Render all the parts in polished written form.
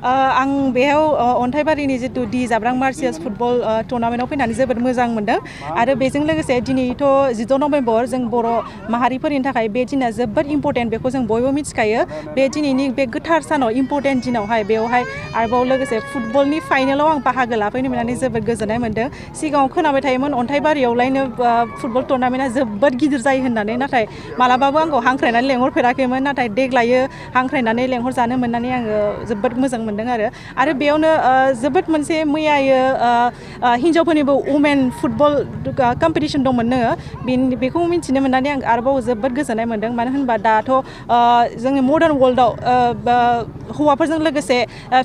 आं बेयाव अन्थाइबारिनि जितु दि जाब्रां मार्सियास फुटबल टुर्नामेन्टआव फैनानै जोबोद मोजां मोनदों आरो बेजों लोगोसे दिनैथ' 16 नभेम्बर जों बर' माहारिफोरनि थाखाय बे दिना जोबोद इम्परटेन्ट बेखौ जों बयबो मिथिखायो बे दिनैनि बे गोथार सानाव इम्परटेन्ट दिनावहाय बेवहाय आरोबाव लोगोसे फुटबलनि फाइनालाव आं बाहागो लाफैनो मोननानै जोबोद गोजोननाय मोनदों सिगाङाव खोनाबाय थायोमोन अन्थाइबारियावलायनो फुटबल टुर्नामेन्टआ जोबोद गिदिर जायो होननानै नाथाय मालाबाबो आंखौ हांख्रायनानै लेंहरफेराखैमोन नाथाय देग्लायो हांख्रायनानै लेंहरजानो मोननानै आङो जोबोद मोजां मोनदों आरो बेयावनो जोबोद मोनसे मैयायो हिन्जावफोरनिबो वुमेन फुटबल कम्पिटिसन दंमोननो बेखौ मिथिनो मोननानै आं आरोबाव जोबोद गोजोननाय मोनदों मानो होनबा दाथ' जोंनि मडार्न वर्ल्डआव हौवाफोरजों लोगोसे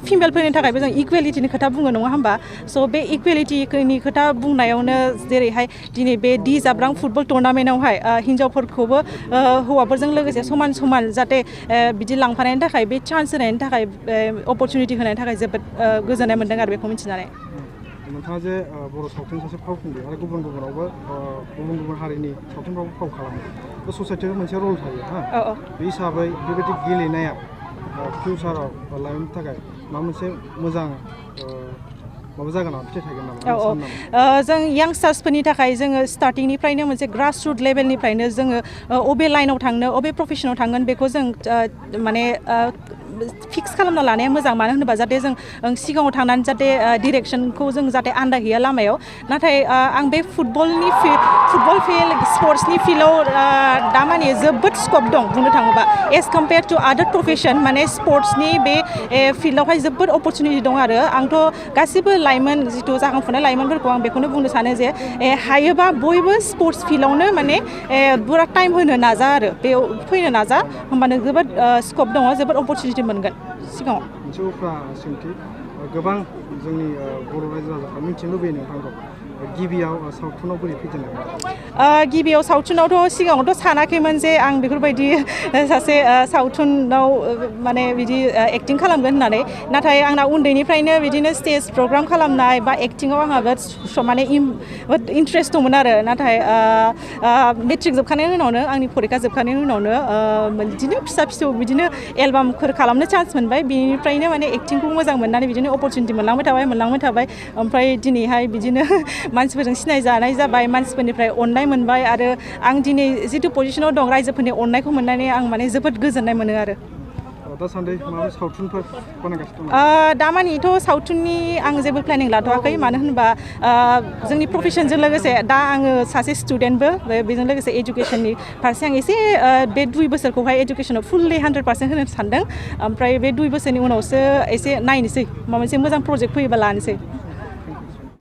फिमेलफोरनि थाखायबो जों इकुवेलिटिनि खोथा बुङो नङा होमबा स' बे इकुवेलिटिनि खोथा बुंनायावनो जेरैहाय दिनै बे दि जाब्रां फुटबल टुर्नामेन्टआवहाय हिन्जावफोरखौबो हौवाफोरजों लोगोसे समान समान जाहाथे बिदि लांफानायनि थाखाय बे चान्स होनायनि थाखाय अपरचुनिटि होनायनि थाखाय जोबोद गोजोननाय मोनदों आरो बेखौ मिथिनानै नोंथाङा जे बर' सावथुन सासे फावखुंग्रि आरो गुबुनावबो गुबुन हारिनि सावथुनफ्रावबो फाव खालामो बे ससाइटियाव मोनसे रल थायो बे हिसाबै बेबायदि गेलेनाया फिउचाराव लाइमोननि थाखाय माबा मोनसे मोजां माबा जागोन नामा फिथाइ थागोन नामा जों यांगस्टार्सफोरनि थाखाय जोङो स्टार्टिंनिफ्रायनो मोनसे ग्रास रुट लेभेलनिफ्रायनो जोङो अबे लाइनाव थांनो अबे प्रफेसनाव थांगोन बेखौ जों माने फिक्स खालामना लानाया मोजां मानो होनोबा जाहाथे जों सिगाङाव थांनानै जाहाथे डिरेक्सनखौ जों जाहाथे आन्दायहैया लामायाव नाथाय आं बे फुटबल फिल्ड स्पर्ट्सनि फिल्डआव दामानि जोबोद स्कप दं बुंनो थाङोबा एज कम्पेयार टु आदार प्रफेसन माने स्पर्ट्सनि बे फिल्डआवहाय जोबोद अपरचुनिटि दं आरो आंथ' गासिबो लाइमोन जिथु जाखांफुनाय लाइमोनफोरखौ आं बेखौनो बुंनो सानो जे हायोबा बयबो स्पर्ट्स फिल्डआवनो माने बुरा टाइम होनो नाजा आरो बेयाव फैनो नाजा होमबानो जोबोद स्कप दङ जोबोद अपरचुनिटि मोनगोन सिगाङाव मोनसे उफ्रा सोंथि गोबां जोंनि बर' रायजो राजाफ्रा मिथिनो लुबैयो नोंथांखौ गिबियाव सावथुनाव बोरै फैजेननाय गिबियाव सावथुनावथ' सिगाङावथ' सानाखैमोन जे आं बेफोरबायदि सासे सावथुनाव माने बिदि एक्टिं खालामगोन होननानै नाथाय आंना उन्दैनिफ्रायनो बिदिनो स्टेज प्रग्राम खालामनाय बा एक्टिङाव आंहा माने इन्ट्रेस्ट दंमोन आरो नाथाय मेट्रिक जोबखांनायनि उनावनो आंनि फरिखा जोबखांनायनि उनावनो बिदिनो फिसा फिसौ बिदिनो एलबामफोर खालामनो चान्स मोनबाय बिनिफ्रायनो माने एक्टिंखौ मोजां मोननानै बिदिनो अपरचुनिटि मोनलांबाय थाबाय ओमफ्राय दिनैहाय बिदिनो मानसिफोरजों सिनायजानाय जाबाय मानसिफोरनिफ्राय अननाय मोनबाय आरो आं दिनै जिथु पजिसनाव दं रायजोफोरनि अननायखौ मोननानै आं माने जोबोद गोजोननाय मोनो आरो दासान्दि माबा सावथुनफोर बानायगासिनो दं दामानिथ' सावथुननि आं जेबो प्लेनिं लाथ'वाखै मानो होनबा जोंनि प्रफेसनजों लोगोसे दा आङो सासे स्टुडेन्टबो बेजों लोगोसे एजुकेसननि फारसे आं एसे बे 2 बोसोरखौहाय एजुकेसनाव फुललि 100% होनो सानदों ओमफ्राय बे 2 बोसोरनि उनावसो एसे नायनोसै माबा मोनसे मोजां प्रजेक्ट फैयोबा लानोसै